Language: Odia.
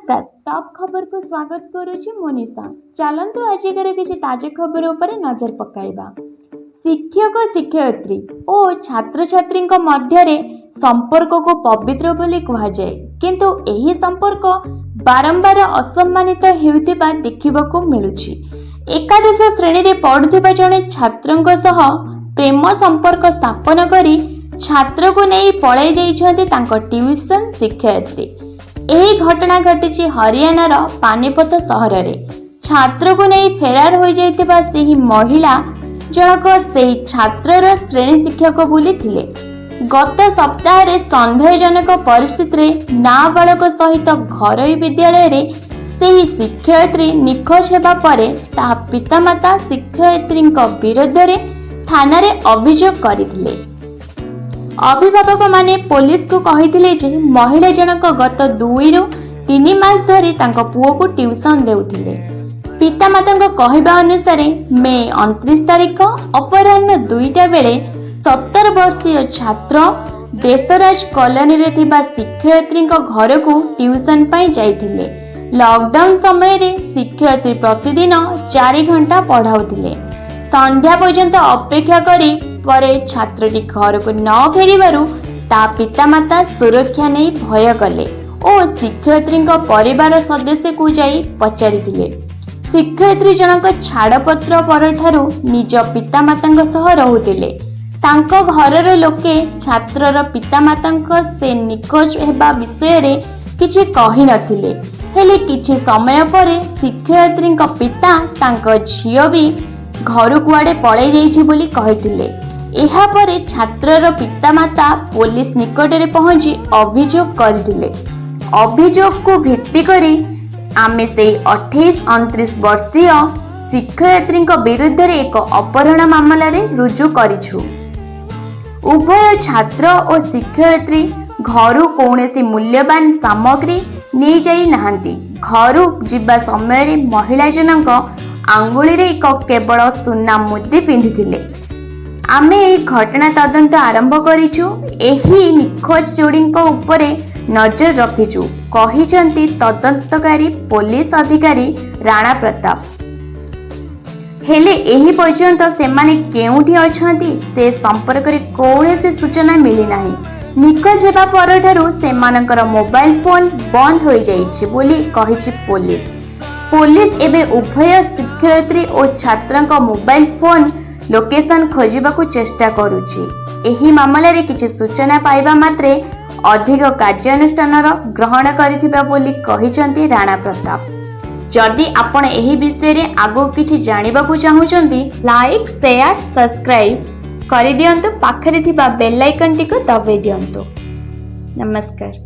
ନମସ୍କାର, ଟପ୍ ଖବରକୁ ସ୍ୱାଗତ କରୁଛି ମୋନିଷା। ଚାଲନ୍ତୁ, ଆଜିକାର କିଛି ତାଜା ଖବର ଉପରେ ନଜର ପକାଇବା। ଶିକ୍ଷକ ଶିକ୍ଷୟିତ୍ରୀ ଓ ଛାତ୍ରଛାତ୍ରୀଙ୍କ ମଧ୍ୟରେ ସମ୍ପର୍କକୁ ପବିତ୍ର ବୋଲି କୁହାଯାଏ। କିନ୍ତୁ ଏହି ସମ୍ପର୍କ ବାରମ୍ବାର ଅସମ୍ମାନିତ ହେଉଥିବା ଦେଖିବାକୁ ମିଳୁଛି। ଏକାଦଶ ଶ୍ରେଣୀରେ ପଢୁଥିବା ଜଣେ ଛାତ୍ରଙ୍କ ସହ ପ୍ରେମ ସମ୍ପର୍କ ସ୍ଥାପନ କରି ଛାତ୍ରକୁ ନେଇ ପଳାଇ ଯାଇଛନ୍ତି ତାଙ୍କ ଟ୍ୟୁସନ ଶିକ୍ଷୟିତ୍ରୀ। ଏହି ଘଟଣା ଘଟିଛି ହରିୟାଣାର ପାନିପଥ ସହରରେ। ଛାତ୍ରକୁ ନେଇ ଫେରାର ହୋଇଯାଇଥିବା ସେହି ମହିଳା ଜଣକ ସେହି ଛାତ୍ରର ଶ୍ରେଣୀ ଶିକ୍ଷକ ବୋଲି ଥିଲେ। ଗତ ସପ୍ତାହରେ ସନ୍ଦେହଜନକ ପରିସ୍ଥିତିରେ ନାବାଳକ ସହିତ ଘରୋଇ ବିଦ୍ୟାଳୟରେ ସେହି ଶିକ୍ଷୟିତ୍ରୀ ନିଖୋଜ ହେବା ପରେ ତା ପିତାମାତା ଶିକ୍ଷୟିତ୍ରୀଙ୍କ ବିରୋଧରେ ଥାନାରେ ଅଭିଯୋଗ କରିଥିଲେ। ଅଭିଭାବକମାନେ ପୋଲିସକୁ କହିଥିଲେ ଯେ ମହିଳା ଜଣକ ଗତ 2ରୁ 3 ମାସ ଧରି ତାଙ୍କ ପୁଅକୁ ଟ୍ୟୁସନ ଦେଉଥିଲେ। ପିତାମାତାଙ୍କ କହିବା ଅନୁସାରେ, ମେ 29 ତାରିଖ ଅପରାହ୍ନ 2ଟା ବେଳେ 17 ବର୍ଷୀୟ ଛାତ୍ର ଦେଶରାଜ କଲୋନୀରେ ଥିବା ଶିକ୍ଷୟିତ୍ରୀଙ୍କ ଘରକୁ ଟ୍ୟୁସନ ପାଇଁ ଯାଇଥିଲେ। ଲକଡାଉନ ସମୟରେ ଶିକ୍ଷୟିତ୍ରୀ ପ୍ରତିଦିନ 4 ଘଣ୍ଟା ପଢ଼ାଉଥିଲେ। ସନ୍ଧ୍ୟା ପର୍ଯ୍ୟନ୍ତ ଅପେକ୍ଷା କରି ପରେ ଛାତ୍ରଟି ଘରକୁ ନ ଫେରିବାରୁ ତା ପିତାମାତା ସୁରକ୍ଷା ନେଇ ଭୟ କଲେ ଓ ଶିକ୍ଷୟିତ୍ରୀଙ୍କ ପରିବାର ସଦସ୍ୟକୁ ଯାଇ ପଚାରିଥିଲେ। ଶିକ୍ଷୟିତ୍ରୀ ଜଣକ ଛାଡ଼ପତ୍ର ପରଠାରୁ ନିଜ ପିତାମାତାଙ୍କ ସହ ରହୁଥିଲେ। ତାଙ୍କ ଘରର ଲୋକେ ଛାତ୍ରର ପିତାମାତାଙ୍କ ସେ ନିଖୋଜ ହେବା ବିଷୟରେ କିଛି କହିନଥିଲେ। ହେଲେ କିଛି ସମୟ ପରେ ଶିକ୍ଷୟିତ୍ରୀଙ୍କ ପିତା ତାଙ୍କ ଝିଅ ବି ଘରୁ କୁଆଡ଼େ ପଳାଇ ଯାଇଛି ବୋଲି କହିଥିଲେ। ଏହାପରେ ଛାତ୍ରର ପିତାମାତା ପୋଲିସ ନିକଟରେ ପହଞ୍ଚି ଅଭିଯୋଗ କରିଥିଲେ। ଅଭିଯୋଗକୁ ଭିତ୍ତି କରି ଆମେ ସେଇ 28 29 ବର୍ଷୀୟ ଶିକ୍ଷୟିତ୍ରୀଙ୍କ ବିରୁଦ୍ଧରେ ଏକ ଅପହରଣ ମାମଲାରେ ରୁଜୁ କରିଛୁ। ଉଭୟ ଛାତ୍ର ଓ ଶିକ୍ଷୟିତ୍ରୀ ଘରୁ କୌଣସି ମୂଲ୍ୟବାନ ସାମଗ୍ରୀ ନେଇଯାଇ ନାହାନ୍ତି। ଘରୁ ଯିବା ସମୟରେ ମହିଳା ଜଣଙ୍କ ଆଙ୍ଗୁଳିରେ ଏକ କେବଳ ସୁନା ମୁଦି ପିନ୍ଧିଥିଲେ। ଆମେ ଏହି ଘଟଣା ତଦନ୍ତ ଆରମ୍ଭ କରିଛୁ। ଏହି ନିଖୋଜ ଯୋଡ଼ିଙ୍କ ଉପରେ ନଜର ରଖିଛୁ, କହିଛନ୍ତି ତଦନ୍ତକାରୀ ପୋଲିସ ଅଧିକାରୀ ରାଣା ପ୍ରତାପ। ହେଲେ ଏହି ପର୍ଯ୍ୟନ୍ତ ସେମାନେ କେଉଁଠି ଅଛନ୍ତି, ସେ ସମ୍ପର୍କରେ କୌଣସି ସୂଚନା ମିଳିନାହିଁ। ନିଖୋଜ ହେବା ପରଠାରୁ ସେମାନଙ୍କର ମୋବାଇଲ ଫୋନ ବନ୍ଦ ହୋଇଯାଇଛି ବୋଲି କହିଛି ପୋଲିସ। ପୋଲିସ ଏବେ ଉଭୟ ଶିକ୍ଷୟିତ୍ରୀ ଓ ଛାତ୍ରଙ୍କ ମୋବାଇଲ ଫୋନ ଲୋକେସନ ଖୋଜିବାକୁ ଚେଷ୍ଟା କରୁଛି। ଏହି ମାମଲାରେ କିଛି ସୂଚନା ପାଇବା ମାତ୍ରେ ଅଧିକ କାର୍ଯ୍ୟାନୁଷ୍ଠାନର ଗ୍ରହଣ କରିଥିବା ବୋଲି କହିଛନ୍ତି ରାଣା ପ୍ରତାପ। ଯଦି ଆପଣ ଏହି ବିଷୟରେ ଆଗକୁ କିଛି ଜାଣିବାକୁ ଚାହୁଁଛନ୍ତି, ଲାଇକ୍, ସେୟାର, ସବସ୍କ୍ରାଇବ୍ କରିଦିଅନ୍ତୁ। ପାଖରେ ଥିବା ବେଲ୍ ଆଇକନ୍ଟିକୁ ଦବାଇ ଦିଅନ୍ତୁ। ନମସ୍କାର।